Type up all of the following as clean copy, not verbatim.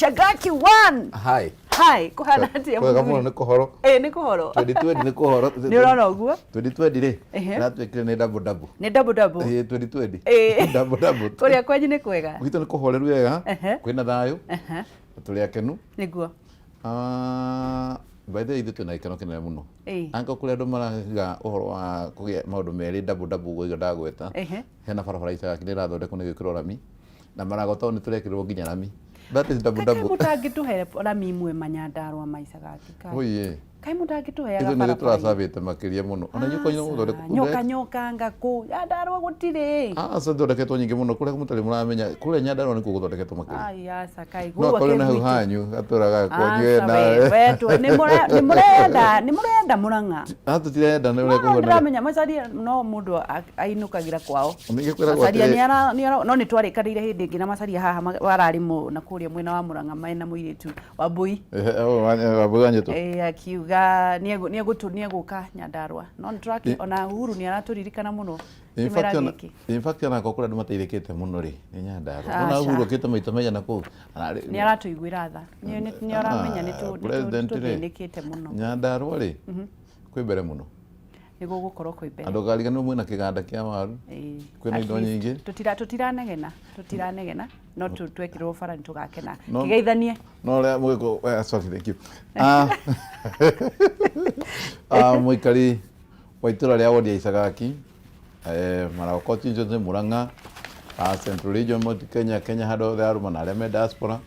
Chagaki one. Hi. Hi, kuhana atia? Kwega mũno, nĩ kũhoro. Ĩ, nĩ kũhoro. 2020 nĩ kũhoro. Nĩ ũrona ũguo? 2020 rĩ, Ehe. ĩratuĩkire nĩ double double. Nĩ double double. Ĩ, 2020. Ĩ. Double double. Kũrĩa kwanyu nĩ kwega? Gwitũ nĩ kũhoreru wega. Kwĩna thayũ. Na tũrĩ akenu. Ah, by the way, ithuĩ twĩna gĩkeno kĩnene mũno. Angĩkorwo kũrĩ andũ marauga ũhoro wa kũgĩa maũndũ merĩ double double ũguo ndagweta. Hena barabara Icagaki nĩ ĩrathondekwo nĩ gwĩkĩrwo rami na marago tondũ nĩ tũrekĩrwo nginya rami. That is double Kaĩ double. mũtangĩtũhe rami imwe manyandarwa maicagaki kaĩ? Oye. Kaĩ mũtangĩtũheaga Ithuĩ nĩ barabara? tũracabĩte makĩria mũno. Ona inyuĩ kwanyu no gũthondekwo. Nyoka nyoka ngakũ Nyandarua gũtirĩ. Aca, thondeketwo nyingĩ mũno kũrĩa mũtarĩ mũramenya, kũrĩa Nyandarua nĩkuo gũthondeketwo makĩria. Ai, aca, kaĩ No gũkũ akorwo na hau gwitũ. hanyu gatũra gakwanyu Aca, na we nĩ mũrenda nĩ mũrenda Mũrang'a. Ah, tũtirenda nĩ No ũrĩa no kũhuana. Ndĩramenya Macharia no mũndũ ainũkagĩra kwao. Ningĩ kwĩragwo Macharia atĩrĩ- no nĩ twarĩkanĩire hĩndĩ ĩngĩ na Macharia haha wararĩ na kũrĩa mwena wa Mũrang'a mena mũirĩtu wa Mbui. Ehe, oh, Wambui wa Nyĩtũ. Eh, akiuga nĩegũka Nyandarua, no nĩtũraki ona Uhuru nĩ aratũririkana mũno In kĩmera fact, gĩkĩ. In fact, ona korwo kũrĩ andũ mateithĩkĩte mũno rĩ, nĩ Nyandarua. Aca. Ona Uhuru okĩte maita maigana kũu. Nĩ aratũiguĩra tha, nĩ aramenya nĩ President rĩ, tũthĩnĩkĩte mũno. Nyandarua rĩ, kwĩ mbere mũno. Nĩ gũgũkorwo kwĩ mbere. Andũ kariganĩrwo mwĩna kĩganda kĩa waru. Kwĩna At indo least nyingĩ. Tũtiranegena, tũtiranegena, no twekĩrwo bara nĩ tũgakena. No- Kĩgeithanie. No ũrĩa mũgĩkũ, sorry, thank you. Ah, ah, mũikari wa itũra rĩa wodi ya Icagaki, Maragwa constituency, Murang'a, Central Region, Mount Kenya, Kenya handũ hothe arũma na arĩa me diaspora.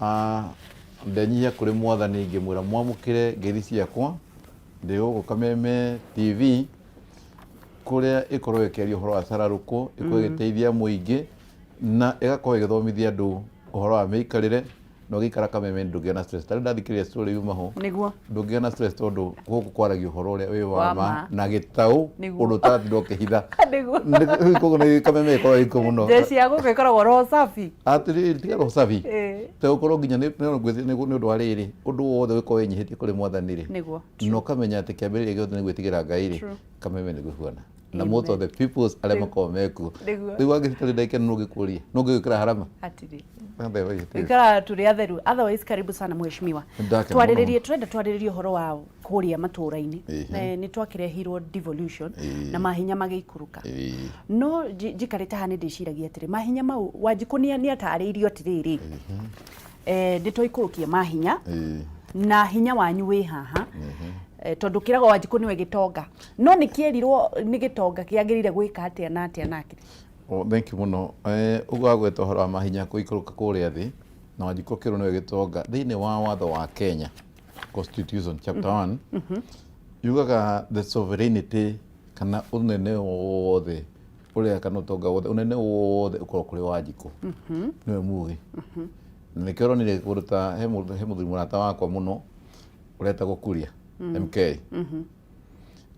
Ah, ndenyihia kũrĩ mwathani ngĩmwĩra mwamũkĩre ngeithi ciakwa ndĩ gũkũ Kameme TV kũrĩa ĩkorwo ĩkĩaria ũhoro wa cararũkũ, ĩkorwo ĩgĩteithia mũingĩ na ĩgakorwo ĩgĩthomithia andũ ũhoro wa mĩikarĩre, na ũgĩikara Kameme ndũngĩgĩa na stress. Tarĩu ndathikĩrĩria story yuma ho, ndũngĩgĩa na stress tondũ gũkũ kwaragio ũhoro ũrĩa wĩ wa Wa ma ma. na gĩtaũ, ũndũ ũtaratinda ũkĩhitha. Koguo nĩ Kameme ĩkoragwo ĩkuo mũno. Jeshi ya gũkũ ĩkoragwo roho safi. Atĩrĩrĩ, tiga roho safi. Tegũkorwo nginya nĩ ũndũ wa rĩrĩ, ũndũ wothe ũgĩkorwo wĩnyihĩtie kũrĩ mwathani rĩ, na ũkamenya atĩ kĩambĩrĩria gĩothe nĩ gwĩtigĩra Ngai rĩ, Kameme nĩguo ĩhuana na most of the peoples arĩa makoragwo mekuo. Rĩu wangĩcitarĩ ndagĩka ĩno nũngĩkũria nũngĩgwĩkĩra harama. Hatirĩ. Ikara tũrĩ atheru. Otherwise, karibu sana mheshimiwa. Nĩndakena mũno. Twarĩrĩrie, tũrenda twarĩrĩrie ũhoro wa kũrĩa matũũra-inĩ. Nĩ twakĩrehirwo devolution na mahinya magĩikũrũka. No njikarĩte haha nĩ ndĩciragia atĩrĩ, mahinya mau Wanjikũ nĩ atarĩirio atĩrĩrĩ, nĩ twaikũrũkia mahinya na hinya wanyu wĩ haha. Tondũ kĩragwo Wanjikũ nĩwe gĩtonga, no nĩ kĩerirwo nĩ gĩtonga kĩagĩrĩire gwĩka atĩa na atĩa na atĩa? Oh, thank you mũno. Ũguo wagweta ũhoro wa mahinya kũikũrũka kũrĩa thĩ na Wanjikũ kĩrwo nĩwe gĩtonga, thĩinĩ wa watho wa Kenya Constitution chapter 1 yugaga the sovereignty kana ũnene wothe ũrĩa kana ũtonga wothe, ũnene wothe ũkorwo kũrĩ Wanjikũ, nĩwe mũgĩ. Na nĩkĩo ũronire kũndũ ta he mũthuri mũrata wakwa mũno ũretagwo Kuria MK.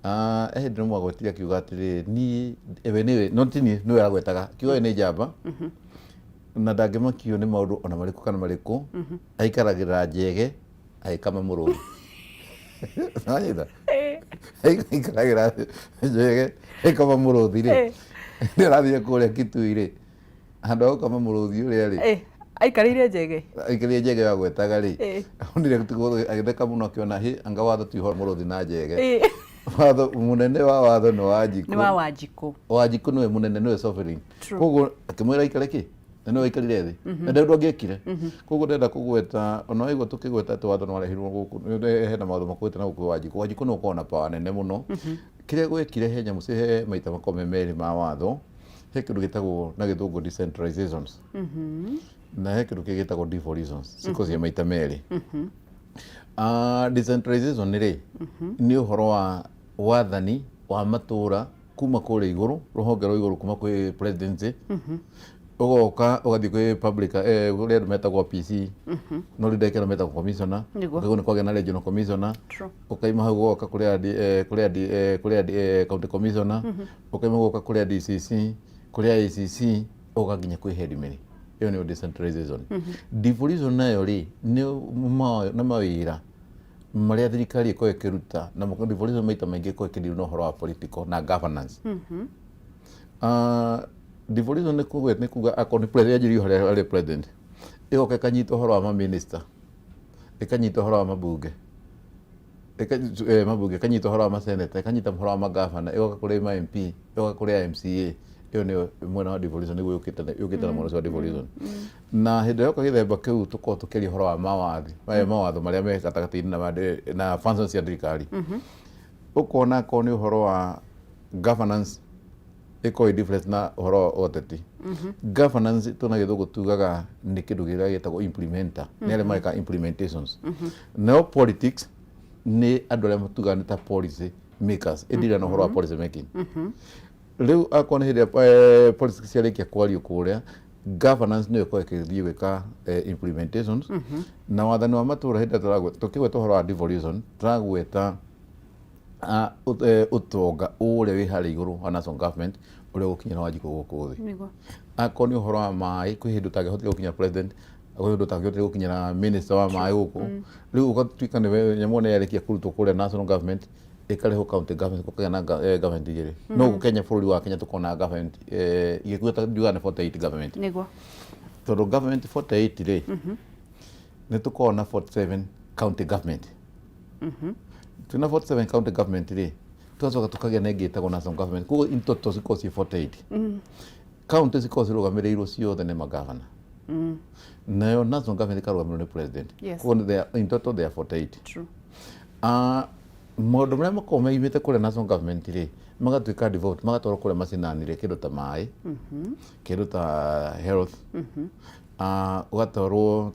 Ah, he hĩndĩ nĩmwagwetire akiuga atĩrĩrĩ, niĩ we nĩwe, no ti niĩ, nĩwe agwetaga akiuga we nĩ njamba na ndangĩmakio nĩ maũndũ ona marĩkũ kana marĩkũ, aikaragĩra njege agĩkama mũrũthi. Wanyita? Aikaragĩra njege agĩkama mũrũthi rĩ, nĩ arathiĩ kũrĩa Kitui rĩ, handũ ha gũkama mũrũthi ũrĩa rĩ, Aikarĩire njege. Aikarĩire njege yagwetaga rĩ, onire agĩtheka mũno akĩona hĩ, anga watho ti ũhoro mũrũthi na njege. Watho mũnene wa watho nĩ Wanjikũ. Nĩ wa Wanjikũ. Wanjikũ nĩwe mũnene, nĩwe sovereign. Koguo akĩmwĩra aikare kĩ, na nĩwe waikarire thĩ na ndĩ ũndũ angĩekire. Koguo ndĩrenda kũgweta ona waigua tũkĩgweta atĩ watho nĩ warehirwo gũkũ, hena mawatho makuĩte na gũkũ Wanjikũ. Wanjikũ nĩwe ũkoragwo na power nene mũno. Kĩrĩa gwekire, he nyamũ, he maita makoragwo me merĩ ma watho. He kĩndũ gĩtagwo na gĩthũngũ decentralizations na he kĩndũ kĩngĩ gĩtagwo devolutions, cikoragwo ciĩ maita merĩ. Ah, decentralization rĩ, nĩ ũhoro wa wathani wa matũra kuma kũrĩa igũrũ, rũhonge rwa igũrũ, kuma kwĩ presidency ũgoka ũgathiĩ kwĩ public, kũrĩ andũ metagwo PC, no rĩu ndagĩka ĩno metagwo commissioner. Ũkaigua nĩ kwagĩa na regional commissioner. Ũkaima hau ũgoka kũrĩ county commissioner, ũkaima hau ũgoka kũrĩ DCC, kũrĩ ACC, ũgoka nginya kwĩ headman. Ĩyo nĩyo decentralization. Devolution nayo rĩ, nĩ mawĩra marĩa thirikari ĩkoragwo ĩkĩruta, na devolution maita maingĩ ĩkoragwo ĩkĩdeal na ũhoro wa political na governance. Ah, devolution nĩ kuga akorwo nĩ president, yanjĩrĩirio harĩa harĩ president. Ĩgoka ĩkanyita ũhoro wa maminista, ĩkanyita ũhoro wa mabunge, mabunge, ĩkanyita ũhoro wa maseneta, ĩkanyita ũhoro wa magavana, ĩgoka kũrĩ ma MP, ĩgoka kũrĩ MCA. Ĩyo nĩyo mwena wa devolution, nĩguo yũkĩte na mwena ũcio wa devolution. Na hĩndĩ ĩrĩa yoka gĩthemba kĩu, tũkoragwo tũkĩaria ũhoro wa mawathi, maya mawatho marĩa me gatagatĩ-inĩ na functions cia thirikari. Ũkona akorwo nĩ ũhoro wa governance, ĩkoragwo ĩ different na ũhoro wa ũteti. Governance tuna gĩthũngũ tugaga nĩ kĩndũ kĩrĩa gĩtagwo implementer, nĩ arĩa mareka implementations. Nayo politics nĩ andũ arĩa tugaga nĩ ta policy makers, ĩndira na ũhoro wa policy making. Rĩu akorwo nĩ hĩndĩ ĩrĩa policy ciarĩkia kwario kũrĩa, governance nĩyo ĩkoragwo ĩkĩthiĩ gwĩka implementations. Na wathani wa matũra, hĩndĩ ĩrĩa tũkĩgweta ũhoro wa devolution, tũragweta ũtonga ũrĩa wĩ harĩa igũrũ wa national government, ũrĩa ũgũkinyĩra Wanjikũ gũkũ thĩ. Akorwo nĩ ũhoro wa maĩ, kwĩ hĩndĩ ũtangĩahotire gũkinya president, kwĩ hĩndĩ ũtangĩahotire gũkinyĩra minister wa maĩ gũkũ. Rĩu ũgatuĩka nĩwe nyamũ ĩno yarĩkia kũrutwo kũrĩa national government, ĩkarehwo county government, gũkagĩa na government igĩrĩ. No gũkũ Kenya, bũrũri wa Kenya, tũkona government igĩkuĩta njugaga nĩ 48 government. Tondũ government 48 rĩ, nĩ tũkoragwo na 47 county government. Twĩna 47 county government rĩ, tũgacoka tũkagĩa na ĩngĩ ĩtagwo national government. Koguo in total cikoragwo ciĩ 48. County cikoragwo cirũgamĩrĩirwo ciothe nĩ magavana, nayo national government ĩkarũgamĩrĩrwo nĩ president. Koguo in total they are 48. Ah, maũndũ marĩa makoragwo maimĩte kũrĩa national government rĩ, magatuĩka devolved, magatwarwo kũrĩa macinani rĩ, kĩndũ ta maĩ, kĩndũ ta health, ũgatwarwo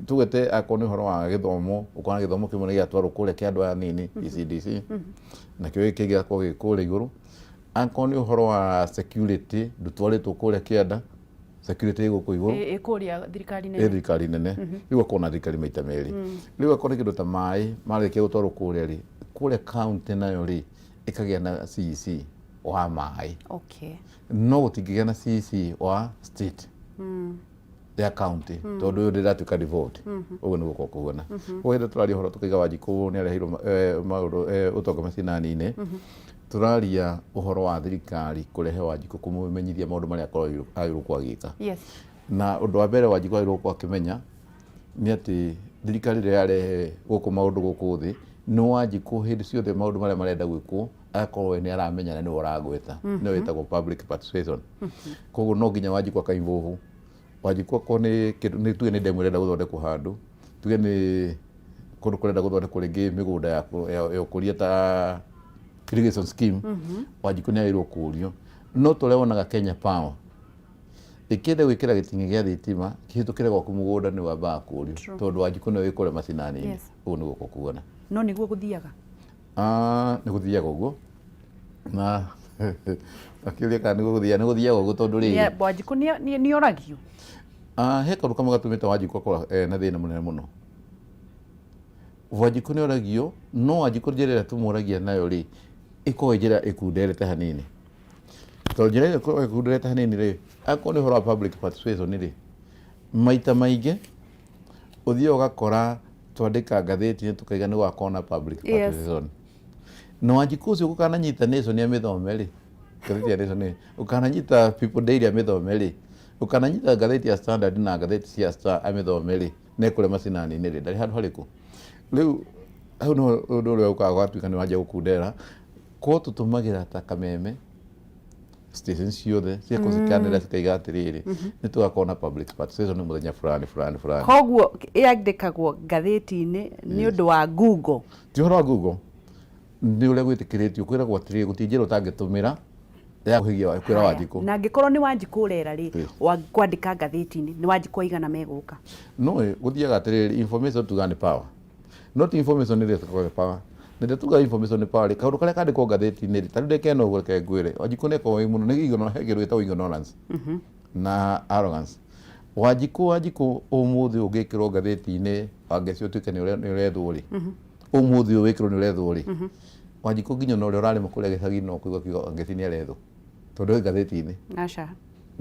tugwete akorwo nĩ ũhoro wa gĩthomo, ũkona gĩthomo kĩmwe nĩ gĩatwarwo kũrĩa kĩa andũ aya anini, ECDC, nakĩo gĩkĩ gĩgakorwo gĩ kũrĩa igũrũ. Akorwo nĩ ũhoro wa security, ndũtwarĩtwo kũrĩa kĩanda, security ĩ gũkũ igũrũ. Ĩ kũrĩa thirikari ĩ nene. Thirikari nene. Rĩu akorwo na thirikari maita merĩ. Rĩu akorwo nĩ kĩndũ ta maĩ marĩkia gũtwarwo kũrĩa rĩ, kũrĩa county nayo rĩ, ĩkagĩa na CEC wa maĩ. No gũtingĩgĩa na CEC wa state ya county, tondũ ũyũ ndĩratuĩka devolved. Ũguo nĩguo gũkorwo kũhuana. Koguo hĩndĩ tũraria ũhoro tũkaiga Wanjikũ nĩ areheirwo maũndũ ũtonga macinani-inĩ, tũraria ũhoro wa thirikari kũrehe Wanjikũ, kũmũmenyithia maũndũ marĩa akorwo agĩrĩirwo gũkorwo agĩka. Na ũndũ wa mbere Wanjikũ agĩrĩirwo gũkorwo akĩmenya nĩ atĩ thirikari ĩrĩa yarehe gũkũ maũndũ gũkũ thĩ nĩ Wanjikũ. Hĩndĩ ciothe maũndũ marĩa marenda gwĩkwo, agakorwo we nĩ aramenya na nĩwe ũragweta, nĩyo ĩtagwo public participation. Koguo no nginya Wanjikũ aka involve. Wanjikũ akorwo nĩ kĩndũ, nĩ tuge nĩ ndemu ĩrenda gũthondekwo handũ, tuge nĩ kũndũ kũrenda gũthondekwo rĩngĩ mĩgũnda ya ũkũria ta irrigation scheme, Wanjikũ nĩ agĩrĩirwo kũũrio. No ta ũrĩa wonaga Kenya Power ĩkĩenda gwĩkĩra gĩting'ĩ gĩa thitima kĩhĩtũkĩre gwaku mũgũnda, nĩ wambaga kũũrio, tondũ Wanjikũ nĩwe wĩ kũrĩa macinani-inĩ. Ũguo nĩguo gũkuona. No nĩguo gũthiaga. Ah, nĩ gũthiaga ũguo, na akĩũria kana nĩ gũthiaga, nĩ gũthiaga ũguo tondũ rĩrĩ Wanjikũ nĩ oragio. Ah, he kaũndũ kamwe gatũmĩte Wanjikũ akorwo na thĩna mũnene mũno. Wanjikũ nĩ oragio, no Wanjikũ njĩra ĩrĩa tũmũragia nayo rĩ, ĩkoragwo ĩ njĩra ĩkunderete hanini, tondũ njĩra ĩrĩa ĩkoragwo ĩkunderete hanini rĩ, akorwo nĩ ũhoro wa public participation rĩ, maita maingĩ ũthiaga ũgakora twandĩka ngathĩti-inĩ tũkaiga nĩ gũgakorwo na public participation, na Wanjikũ ũcio gũkananyita Nation amĩthome rĩ, ngathĩti ya Nation rĩ, ũkananyita People Daily amĩthome rĩ, ũkananyita ngathĩti ya Standard na ngathĩti cia Star amĩthome rĩ, na ĩkũrĩa macinani-inĩ rĩ, ndarĩ handũ harĩkũ. Rĩu hau nĩho ũndũ ũrĩa ũkaga ũgatuĩka nĩ wanjia gũkundera ko tũtũmagĩra ta kameme station ciothe cigakorwo cikĩanĩrĩra, cikaiga atĩrĩrĩ, nĩ tũgakorwo na public participation mũthenya fulani fulani fulani. Koguo yandĩkagwo ngathĩti-inĩ nĩ ũndũ wa Google? Ti ũhoro wa Google, nĩ ũrĩa gwĩtĩkĩrĩtio kwĩragwo atĩrĩrĩ, gũtirĩ njĩra ũtangĩtũmĩra ya kũhigia kwĩra Wanjikũ. Na angĩkorwo nĩ Wanjikũ ũrera rĩ, wa kwandĩka ngathĩti-inĩ, nĩ Wanjikũ aigana megũka? No gũthiaga atĩrĩrĩ, information tugaga nĩ power, not information ĩrĩa ĩkoragwo power. Na rĩrĩa tugaga information nĩ power rĩ, kaũndũ karĩa kandĩkwo ngathĩti-inĩ rĩ, ta rĩu ndekena ũguo, reke ngwĩre, Wanjikũ nĩ akoragwo wĩ mũno nĩ he kĩndũ gĩtagwo ignorance na arrogance. Wanjikũ ũmũthĩ ũngĩkĩrwo ngathĩti-inĩ Wangeci ũtuĩke nĩ ũrethwo rĩ, ũmũthĩ ũyũ wĩkĩrwo nĩ ũrethwo rĩ, Wanjikũ nginya ona ũrĩa ũrarĩma kũrĩa gĩcagi no kũigua kiugo Wangeci nĩ arethwo, tondũ ĩ ngathĩti-inĩ. Aca.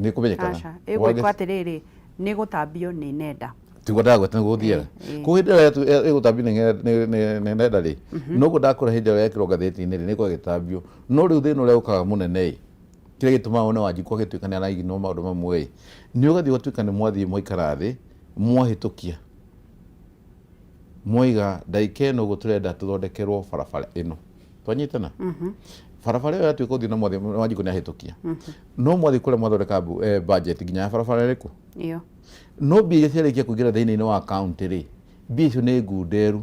Nĩ kũmenyekana. Aca, ĩgwĩkwo atĩrĩrĩ, nĩ gũtambio nĩ nenda. Tiguo ndagweta nĩguo gũthiaga. Koguo hĩndĩ ĩrĩa ĩgũtambio nĩ nenda rĩ, noguo ndakũra, hĩndĩ ĩrĩa yekĩrwo ngathĩti-inĩ rĩ, nĩ ĩkoragwo ĩgĩtambio. No rĩu thĩna ũrĩa ũkaga mũnene ĩ, Kĩrĩa gĩtũmaga wone Wanjikũ agĩtuĩka nĩ araignore maũndũ mamwe ĩ, nĩ ũgathiĩ ũgatuĩka nĩ mwathiĩ mwaikara thĩ, mwahĩtũkia, mwaiga ndagĩka ĩno ũguo tũrenda tũthondekerwo barabara ĩno. Twanyitana? Barabara ĩyo yatuĩka gũthiĩ na mwathiĩ, Wanjikũ nĩ ahĩtũkia. No mwathiĩ kũrĩa mwathondeka budget nginya ya barabara ĩrĩkũ? Ĩyo. No mbia iria ciarĩkia kũingĩra thĩinĩ wa county rĩ, mbia icio nĩ ngunderu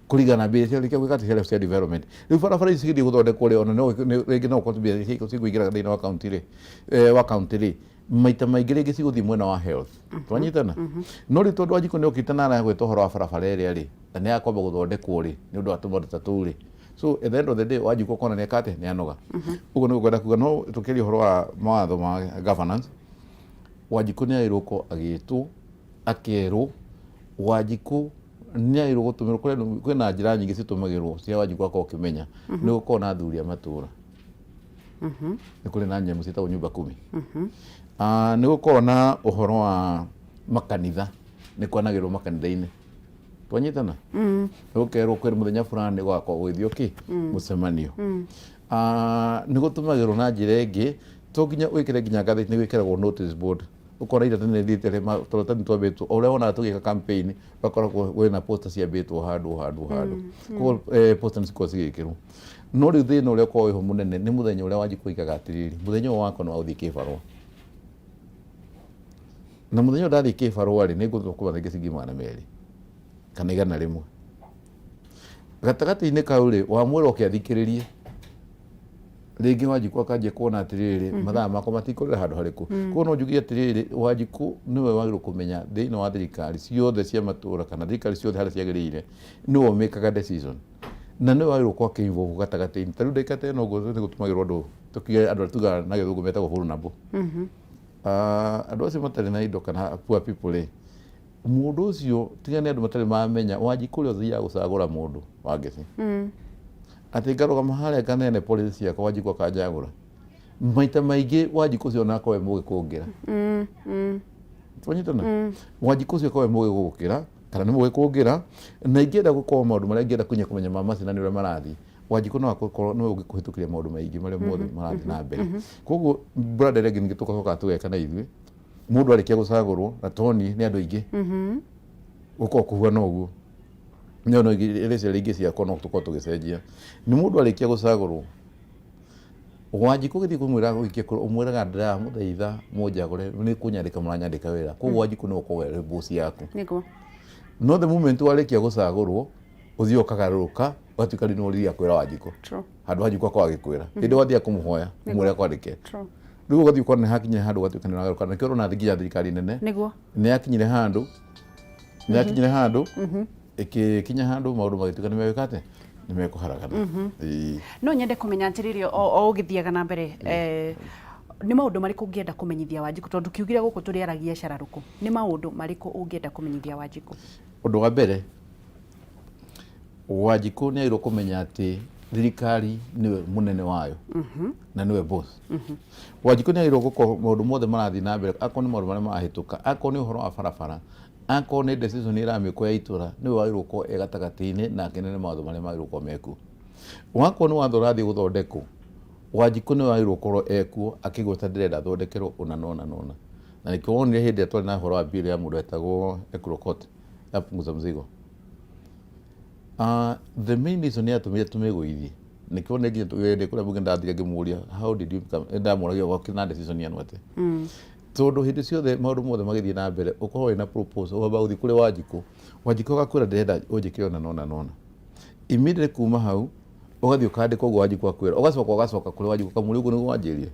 kũringana na mbia iria ciarĩkia gwĩka atĩ ciarĩa cia development. Rĩu barabara ici cigĩthiĩ gũthondekwo rĩ, ona no rĩngĩ no ũkorwo mbia iria cikũingĩra thĩinĩ wa county rĩ, wa county rĩ, maita maingĩ rĩngĩ cigũthiĩ mwena wa health. Twanyitana? No rĩu tondũ Wanjikũ nĩ okĩte na aragweta ũhoro wa barabara ĩrĩa rĩ, na nĩ yakwamba gũthondekwo rĩ, nĩ ũndũ wa tũmaũndũ ta tũu rĩ. So at the end of the day Wanjikũ ũkona nĩ eka atĩa? Nĩ anoga. Ũguo nĩguo ngwenda kuga, no tũkĩaria ũhoro wa mawatho ma governance, Wanjikũ nĩ agĩrĩirwo gũkorwo agĩtwo, akerwo, Wanjikũ nĩ agĩrĩirwo gũtũmĩrwo, kwĩna njĩra nyingĩ citũmagĩrwo cia Wanjikũ akorwo ũkĩmenya. Nĩ gũkoragwo na athuri a matũra. Nĩ kũrĩ na nyamũ ciĩtagwo nyumba kumi. Nĩ gũkoragwo na ũhoro wa makanitha, nĩ kwanagĩrĩrwo makanitha-inĩ. Twanyitana? Nĩ gũkerwo kwĩ mũthenya fulani gũgakorwo gũgĩthiĩ kĩ? Mũcemanio. Nĩ gũtũmagĩrwo na njĩra ĩngĩ, to nginya wĩkĩre nginya ngathĩti, nĩ gwĩkĩragwo notice board. Ũkona iratathi nĩ rĩthiĩte tũratathi twambĩtwo, o ũrĩa wonaga tũgĩka campaign, ũgakora kwĩna poster ciambĩtwo handũ handũ handũ. Koguo poster nĩ cikoragwo cigĩkĩrwo. No rĩu thĩna ũrĩa ũkoragwo wĩho mũnene nĩ mũthenya ũrĩa Wanjikũ oigaga atĩrĩrĩ, mũthenya ũyũ wakwa nĩ wa gũthiĩ kĩbarũa. Na mũthenya ũyũ ndathiĩ kĩbarũa rĩ, nĩ ngũthũkũma rĩngĩ ciringi 200 kana 100. Gatagatĩ-inĩ kau rĩ, wamwĩra oke athikĩrĩrie, rĩngĩ Wanjikũ akanjia kuona atĩrĩrĩ, mathaa makwa matikũrĩra handũ harĩkũ. Koguo no njuge atĩrĩrĩ, Wanjikũ nĩwe wagĩrĩirwo kũmenya thĩinĩ wa thirikari ciothe cia matũra kana thirikari ciothe harĩa ciagĩrĩire, nĩwe ũmĩkaga decision. Na nĩwe wagĩrĩirwo gũkorwo akĩ involve gatagatĩ-inĩ. Ta rĩu ndagĩka ta ĩno ũguo nĩ gũtũmagĩrwo andũ, tũkiuge andũ arĩa tugaga na gĩthũngũ metagwo vulnerable. Andũ acio matarĩ na indo kana poor people rĩ, mũndũ ũcio tiga nĩ andũ matarĩ mamenya, Wanjikũ ũrĩa ũthiaga gũcagũra mũndũ wa ngĩci. Atĩ ngarũgama harĩa nganeane policy ciakwa, Wanjikũ akanjagũra. Maita maingĩ Wanjikũ ũcio ona akorwo e mũgĩ kũngĩra. Twanyitana? Wanjikũ ũcio akorwo e mũgĩ gũgũkĩra, kana nĩ mũgĩ kũngĩra, na ingĩenda gũkorwo maũndũ marĩa ingĩenda kinya kũmenya ma macinani ũrĩa marathiĩ, Wanjikũ no akorwo nĩwe ũngĩkũhĩtũkĩria maũndũ maingĩ marĩa mothe marathiĩ na mbere. Koguo brand ĩrĩa ĩngĩ ningĩ tũgacoka tũgeka na ithuĩ, mũndũ arĩkia gũcagũrwo na to niĩ nĩ andũ aingĩ, gũkorwo kũhuana ũguo. No no rĩciria rĩngĩ ciakwa no tũkorwo tũgĩcenjia. Nĩ mũndũ arĩkia gũcagũrwo, Wanjikũ ũgĩthiĩ kũmwĩra gũikia kura, ũmwĩraga ndĩramũthaitha mũnjagũre, nĩ kũnyandĩka mũranyandĩka wĩra. Koguo Wanjikũ nĩwe ũkoragwo arĩ boss yaku. No the moment warĩkia gũcagũrwo, ũthiaga ũkagarũrũka, ũgatuĩka rĩu nĩwe ũrĩthiaga kwĩra Wanjikũ. Handũ ha Wanjikũ akorwo agĩkwĩra. Hĩndĩ wathiaga kũmũhoya, ũmwĩre akwandĩke. Rĩu ũgathiĩ ũkona nĩ hakinyire handũ ũgatuĩka nĩ ũragarũrũka. Nĩkĩo ũrona nginya thirikari nene nĩ yakinyire handũ, nĩ yakinyire handũ, ĩgĩkinya handũ maũndũ magĩtuĩka nĩ megwĩka atĩa? Nĩ mekũharagana. Ĩĩ. No nyende kũmenya atĩrĩrĩ, o ũgĩthiaga na mbere, nĩ maũndũ marĩkũ ũngĩenda kũmenyithia Wanjikũ? Tondũ kiugire gũkũ tũrĩaragia cararũkũ. Nĩ maũndũ marĩkũ ũngĩenda kũmenyithia Wanjikũ? Ũndũ wa mbere, Wanjikũ nĩ agĩrĩirwo kũmenya atĩ thirikari nĩwe mũnene wayo na nĩwe boss. Wanjikũ nĩ agĩrĩirwo gũkorwo maũndũ mothe marathiĩ na mbere, akorwo nĩ maũndũ marĩa marahĩtũka, akorwo nĩ ũhoro wa barabara, akorwo nĩ decision ĩramĩkwo ya itũra, nĩwe wagĩrĩirwo gũkorwo e gatagatĩ-inĩ na akenere mawatho marĩa magĩrĩirwo gũkorwo mekuo. Wakorwo nĩ watho ũrathiĩ gũthondekwo, Wanjikũ nĩwe wagĩrĩirwo gũkorwo ekuo akĩgweta ndĩrenda thondekerwo ũna na ũna na ũna. Na nĩkĩo wonire hĩndĩ ĩrĩa twarĩ na ũhoro wa bill ya mũndũ wetagwo Ekuru Aukot ya punguza mzigo. The main reason yatũmire tũmĩgũithie nĩkĩo wonire nginya ndĩ kũrĩa bunge ndathire ngĩmũria how did you become, ndamũragia gwakĩ na decision ĩno atĩa. Tondũ hĩndĩ ciothe maũndũ mothe magĩthiĩ na mbere ũkoragwo wĩna proposal, wambaga gũthiĩ kũrĩ Wanjikũ, Wanjikũ agakwĩra ndĩrenda ũnjĩkĩre ũna na ũna na ũna. Immediately kuma hau ũgathiĩ ũkandĩka ũguo Wanjikũ akwĩra, ũgacoka ũgacoka kũrĩ Wanjikũ ũkamũria ũguo nĩguo wanjĩrire.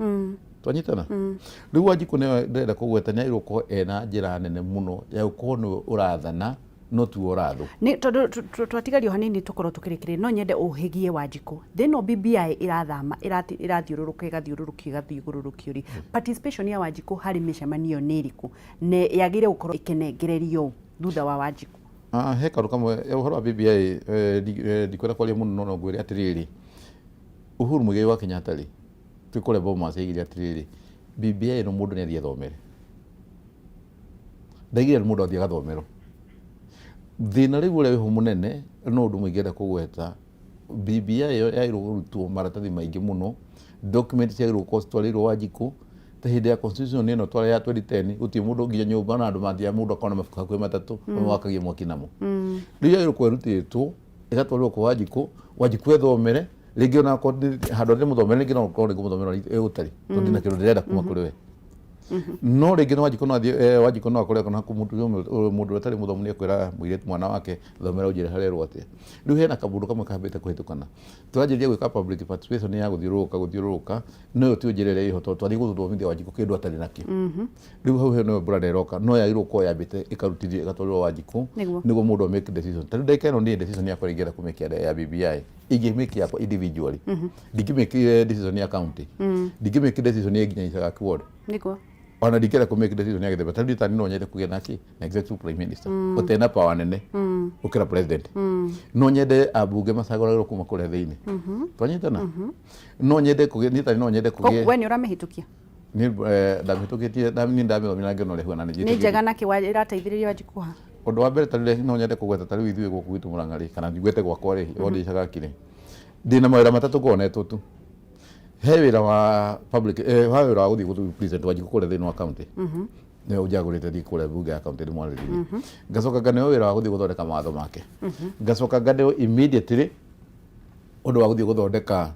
Twanyitana? Rĩu Wanjikũ nĩwe ndĩrenda kũgweta nĩ agĩrĩirwo gũkorwo ena njĩra nene mũno ya gũkorwo nĩwe ũrathana no tiwe ũrathwo. Nĩ tondũ twatigario hanini tũkorwo tũkĩrĩkĩrĩria, no nyende ũhĩgie Wanjikũ. Thĩ ĩno BBI ĩrathama, ĩrathiũrũrũka ĩgathiũrũrũkio ĩgathiũrũrũkio rĩ, participation ya Wanjikũ harĩ mĩcemanio ĩyo nĩ ĩrĩkũ? Na yagĩrĩire gũkorwo ĩkĩnengererio ũ thutha wa Wanjikũ? He kaũndũ kamwe ũhoro wa BBI ndikwenda kwaria mũno no no ngwĩre atĩrĩrĩ, Uhuru Muigai wa Kenyatta rĩ, twĩ kũrĩa Bomas aigire atĩrĩrĩ, BBI ĩno mũndũ nĩ athiĩ athomere. Ndaigire mũndũ athiĩ agathomerwo. Thĩna rĩu ũrĩa wĩho mũnene no ũndũ ũmwe ingĩenda kũgweta, BBI ĩyo yagĩrĩirwo kũrutwo maratathi maingĩ mũno Document ciagĩrĩirwo gũkorwo citwarĩirwo Wanjikũ. Ta hĩndĩ ya constitution ĩno twarĩ ya 2010, gũtirĩ mũndũ nginya nyũmba na andũ mathiaga, mũndũ akorwo na mabuku hakuhĩ matatũ mamwe wakagia mwaki namo. Rĩu yagĩrĩirwo gũkorwo ĩrutĩtwo ĩgatwarĩrwo kwa Wanjikũ, Wanjikũ ethomere rĩngĩ, ona akorwo handũ arĩa mũthomere rĩngĩ no gũkorwo rĩngĩ mũthomere ũrĩa ũtarĩ, tondũ ndina kĩndũ ndĩrenda kuma kũrĩ we. No rĩngĩ no Wanjikũ no athiĩ, Wanjikũ no akore kana mũndũ ũrĩa ũtarĩ mũthomu nĩ ekwĩra mũirĩtu mwana wake, "Thomera ũnjĩre harerwo atĩa." Rĩu hena kamũndũ kamwe kambĩte kũhĩtũkana, tũranjĩrĩria gwĩka public participation ya gũthiũrũrũka gũthiũrũrũka, no ĩyo tiyo njĩra ĩrĩa ĩho, tondũ twathiĩ gũthomithia Wanjikũ kĩndũ atarĩ nakĩo. Rĩu hau he no mbura ĩroka, no yagĩrĩirwo gũkorwo yambĩte ĩkarutithio ĩgatwarĩrwo Wanjikũ nĩguo mũndũ a make decision. Ta rĩu ndagĩka ĩno niĩ decision yakwa ingĩenda kũmĩkia ya BBI, ingĩmĩkia yakwa individually, ndingĩmĩkire decision ya county, ndingĩmĩki decision ya nginya Icagaki ward, ona ndingĩenda kũmake decision ya gĩthemba. Ta rĩu tani no nyende kũgĩa na kĩ na executive prime minister ũtena power nene gũkĩra president. No nyende ambunge macagũragĩrwo kuma kũrĩa thĩinĩ, twanyitana. No nyende kũgĩe niĩ tani no nyende kũgĩe. We nĩ ũramĩhĩtũkia? Niĩ ndamĩhĩtũkĩtie, niĩ ndamĩthomire na ngĩona ũrĩa ĩhuana, nĩ Nĩ njega na kĩ ĩrateithĩrĩria Wanjikũ ha? Ũndũ wa mbere, ta rĩu no nyende kũgweta, ta rĩu ithuĩ gũkũ gwitũ Mũrang'a rĩ, kana ngwete gwakwa rĩ, ward Icagaki rĩ, ndĩna mawĩra matatũ ngonetwo tu. He wĩra wa public, wa wĩra wa gũthiĩ gũthiĩ present Wanjikũ kũrĩa thĩinĩ wa county, nĩwe ũnjagũrĩte thiĩ kũrĩa bunge ya county ndĩmwarĩrĩrie. Ngacoka nganeo wĩra wa gũthiĩ gũthondeka mawatho make. Ngacoka nganeo immediately ũndũ wa gũthiĩ gũthondeka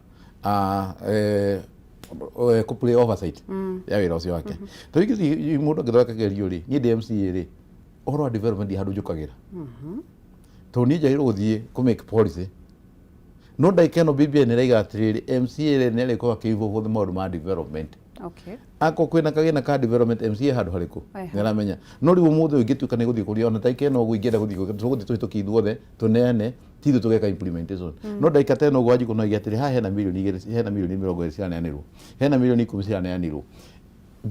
kũ play oversight ya wĩra ũcio wake. Ta rĩu ingĩthiĩ mũndũ angĩthondeka kĩgerio rĩ, niĩ ndĩ MCA rĩ, ũhoro wa development handũ njũkagĩra, tondũ niĩ njagĩrĩirwo gũthiĩ kũ make policy. No ndagĩka ĩno BBI nĩ ĩraiga atĩrĩrĩ, MCA rĩ, nĩ arĩkorwo akĩ-involve maũndũ ma development. Akorwo kwĩna kagĩna ka development, MCA handũ harĩkũ nĩ aramenya. No rĩu ũmũthĩ ũyũ ingĩtuĩka nĩ gũthiĩ kũria, ona ndagĩka ĩno ũguo ingĩenda gũthiĩ, tũgũthiĩ tũhĩtũkie ithuothe tũneane, ti ithuĩ tũgeka implementation. No ndagĩka ta ĩno ũguo Wanjikũ no aige atĩrĩ, haha hena mirioni 2, hena mirioni 20 ciraneanĩrwo, hena mirioni 10 ciraneanĩrwo.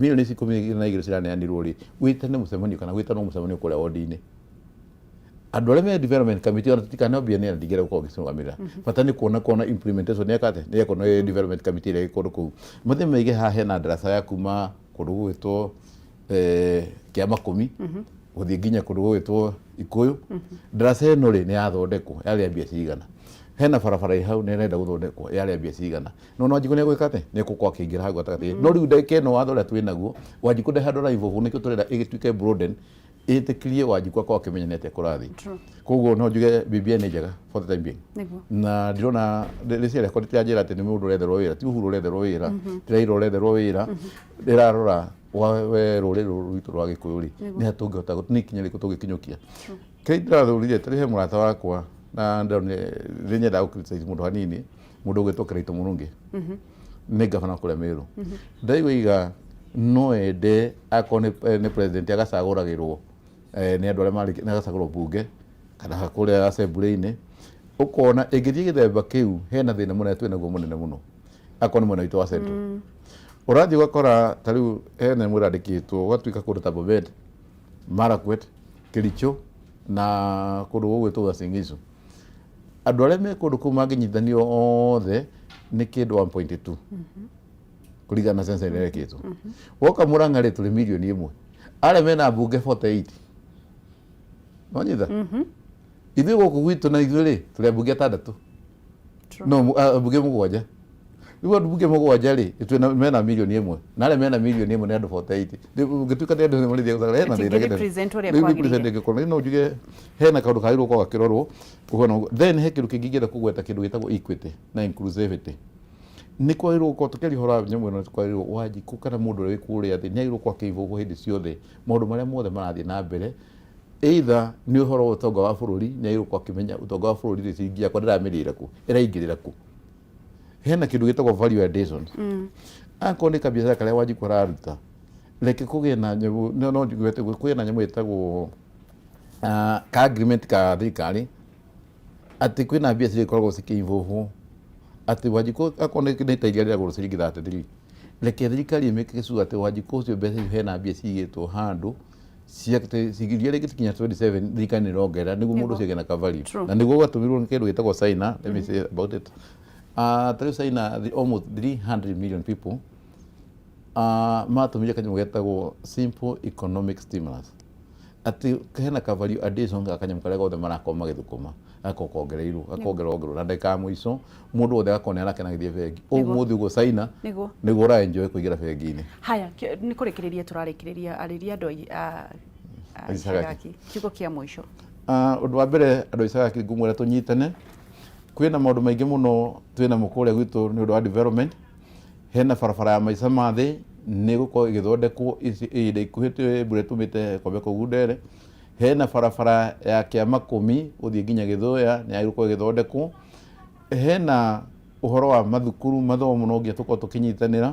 Mirioni ici 12 ciraneanĩrwo rĩ, wĩtane mũcemanio kana wĩtanwo mũcemanio kũrĩa wodi-inĩ, andũ arĩa me development committee, ona tutikaneo mbia nĩ ndingĩenda gũkorwo ngĩcirũgamĩrĩra. Bata nĩ kuona implementation nĩ ĩka atĩa, nĩ yekwo nĩ development committee ĩrĩa ĩ kũndũ kũu. Mathiĩ maige haha hena ndaraca ya kuma kũndũ gũgwĩtwo kĩa makũmi gũthiĩ nginya kũndũ gũgwĩtwo Ikũyũ. Ndaraca ĩno rĩ, nĩ yathondekwo, yarĩa mbia cigana? Hena barabara ĩ hau nĩ ĩrenda gũthondekwo, yarĩa mbia cigana? No no Wanjikũ nĩ egwĩka atĩa? Nĩ egũkorwo akĩingĩra hau gatagatĩ. No rĩu ndagĩka ĩno watho ũrĩa twĩ naguo, Wanjikũ ndarĩ handũ ara-involve. Nĩkĩo tũrenda ĩgĩtuĩke broaden, ĩtĩkĩrie Wanjikũ akorwo akĩmenya nĩ atĩa kũrathiĩ. Koguo no njuge BBI nĩ njega for the time being, na ndirona rĩciria rĩakwa rĩtiranjĩra atĩ nĩ mũndũ ũretherwo wĩra. Ti Uhuru ũretherwo wĩra, ti Raila ũretherwo wĩra. Rĩrarora we rũrĩrĩ rũrũ rwitũ rwa Gĩkũyũ rĩ, nĩ ha tũngĩhota, nĩ ikinya rĩrĩkũ tũngĩkinyũkia. Kĩrĩa ndĩrathũrire, tarĩ he mũrata wakwa, na ndĩronire nĩ nyendaga gũ criticize mũndũ hanini, mũndũ ũgwĩtwo Kĩraitũ Mũrungĩ, nĩ gavana kũrĩa Meru. Ndaigua iga no ende akorwo nĩ president agacagũragĩrwo nĩ andũ arĩa marĩ, nĩ agacagũrwo bunge kana kũrĩa assembly-inĩ. Ũkona ĩngĩthiĩ gĩthemba kĩu, hena thĩna mũnene twĩ naguo, mũnene mũno, akorwo nĩ mwena witũ wa Central. Ũrathiĩ ũgakora ta rĩu hena ĩmwe ĩrandĩkĩtwo, ũgatuĩka kũndũ ta Bomet, Marakwet, Kericho na kũndũ gũgwĩtwo Uasin Gishu, andũ arĩa me kũndũ kũu mangĩnyitithanio othe nĩ kĩndũ 1.2 kũringana na census ĩrĩa ĩrekĩtwo. Woka Mũrang'a rĩ, tũrĩ mirioni 1, arĩa mena mbunge 48. Wanyita ithuĩ gũkũ gwitũ na ithuĩ rĩ, tũrĩ ambunge atandatũ, no ambunge mũgwanja. Rĩu andũ mbunge mũgwanja rĩ, twĩna mena mirioni 1, na arĩa mena mirioni 1 nĩ andũ 48. Ũngĩtuĩka nĩ andũ marĩthiĩ gũcagũra, hena thĩna. Ĩtingĩ represent ũrĩa Rĩu kwagĩrĩire. Represent ĩngĩkorwo no njuge hena kaũndũ kagĩrĩirwo gũkorwo gakĩrorwo ũguo na ũguo. Then he kĩndũ kĩngĩ ingĩenda kũgweta, kĩndũ gĩtagwo equity na inclusivity. Nĩ kwagĩrĩirwo gũkorwo tũkĩaria ũhoro wa nyamũ ĩno, kwagĩrĩirwo Wanjikũ kana mũndũ ũrĩa wĩ kũrĩa thĩ nĩ agĩrĩirwo gũkorwo akĩ-involve hĩndĩ ciothe maũndũ marĩa mothe marathiĩ na mbere, either nĩ ũhoro wa ũtonga wa bũrũri. Nĩ agĩrĩirwo gũkorwo akĩmenya ũtonga wa bũrũri rĩ, ciringi yakwa ndĩramĩrĩra kũ, ĩraingĩrĩra kũ. Hena kĩndũ gĩtagwo value addition. Akorwo nĩ kabiacara karĩa Wanjikũ araruta, reke kũgĩe na nyamũ, no njuge atĩ kũgĩe na nyamũ ĩtagwo ka agreement ka thirikari, atĩ kwĩna mbia cirĩkoragwo cikĩ-involve, atĩ Wanjikũ akorwo nĩ ta iria rĩragũrwo ciringi 33, reke thirikari ĩmĩke sure atĩ Wanjikũ ũcio mbeca icio, hena mbia cigĩtwo handũ cia iria rĩngĩ kinya 27, thirikari nĩ ĩrongerera nĩguo mũndũ ũcio agĩe na ka value. Na nĩguo gwatũmirwo nĩ kĩndũ gĩtagwo China. Let me say about it, ta rĩu China, almost 300 million people, matũmire kanyamũ getagwo simple economic stimulus. Atĩ hena ka value addition ga kanyamũ karĩa gothe marakorwo magĩthũkũma, gakorwo kongereirwo, gakongererwo ongererwo, na ndagĩka ya mũico mũndũ wothe agakorwo nĩ arakena agĩthiĩ bengi. Ũmũthĩ ũguo China nĩguo ũra enjoy kũingĩra bengi-inĩ. Haya, nĩ kũrĩkĩrĩria tũrarĩkĩrĩria, arĩria andũ a Icagaki kiugo kĩa mũico. Ũndũ wa mbere, andũ a Icagaki, ngũmwĩra tũnyitane. Kwĩna maũndũ maingĩ mũno twĩnamo kũrĩa gwitũ nĩ ũndũ wa development. Hena barabara ya maica ma thĩ nĩ ĩgũkorwo ĩgĩthondekwo ihinda ikuhĩ, twĩ mbura ĩtũmĩte kwambe kũu ndere. Hena barabara ya Kĩamakũmi gũthiĩ nginya Gĩthũya nĩ yagĩrĩirwo gũkorwo ĩgĩthondekwo. Hena ũhoro wa mathukuru, mathomo, no nginya tũkorwo tũkĩnyitanĩra.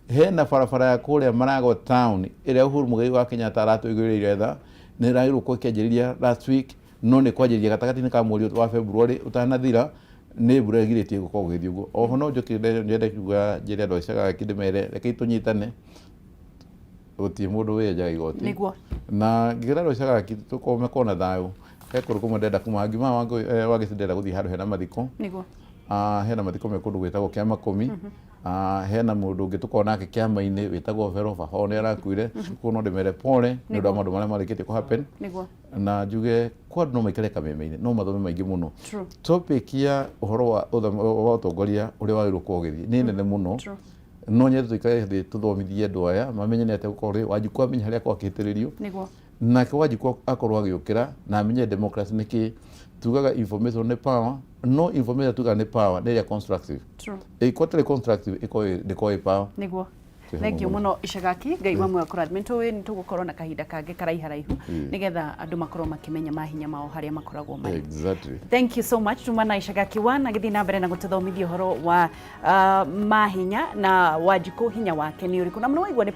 Hena barabara ya kũrĩa Maragwa town ĩrĩa Uhuru Muigai wa Kenyatta aratũigĩrĩire tha, nĩ ĩragĩrĩirwo gũkorwo ĩkĩanjĩrĩria last week, no nĩ kwanjĩrĩria gatagatĩ-inĩ ka mweri wa February ũtanathira, nĩ mbura ĩgirĩtie gũkorwo gũgĩthiĩ ũguo. Oho no njoke nyende kuga njĩre andũ a Icagaki, ndĩmere rekei tũnyitane, gũtirĩ mũndũ wĩyenjaga igoti. Na ngĩra andũ a Icagaki tũkorwo makorwo na thayũ. He kũndũ kũmwe ndĩrenda kuma ngiuma Wangĩci, ndĩrenda gũthiĩ handũ hena mathiko. Hena mathiko me kũndũ gwĩtagwo Kĩamakũmi. Hena mũndũ ũngĩ tũkoragwo nake kĩama-inĩ wĩtagwo Vero, baba wao nĩ arakuire. Koguo no ndĩmere pole nĩ ũndũ wa maũndũ marĩa marĩkĩtie kũ happen. Na njuge kwa andũ no maikare kameme-inĩ no mathome maingĩ mũno. Topic ya ũhoro wa wa ũtongoria ũrĩa wagĩrĩirwo gũkorwo ũgĩthiĩ nĩ nene mũno. No nyende tũikare thĩ tũthomithie andũ aya mamenye nĩ atĩa gũkorwo Wanjikũ amenye harĩa akorwo akĩhĩtĩrĩrio. Nake Wanjikũ akorwo agĩũkĩra na amenye democracy nĩ kĩĩ. Tugaga information nĩ power, no information tugaga nĩ power nĩ ĩrĩa constructive. Ĩkorwo ĩtarĩ constructive ĩkorwo ndĩkorwo ĩ power. Thengiũ mũno, Icagaki, Ngai wa muoyo akũrathime. Nĩtũĩ nĩ tũgũkorwo na kahinda kangĩ karaiharaihu nĩgetha andũ makorwo makĩmenya mahinya mao harĩa makoragwo marĩ. Thank you so much. Tuma na Icagaki one agĩthiĩ na mbere na gũtũthomithia ũhoro wa mahinya na Wanjikũ hinya wake nĩ ũrĩkũ, na mũno waigua nĩ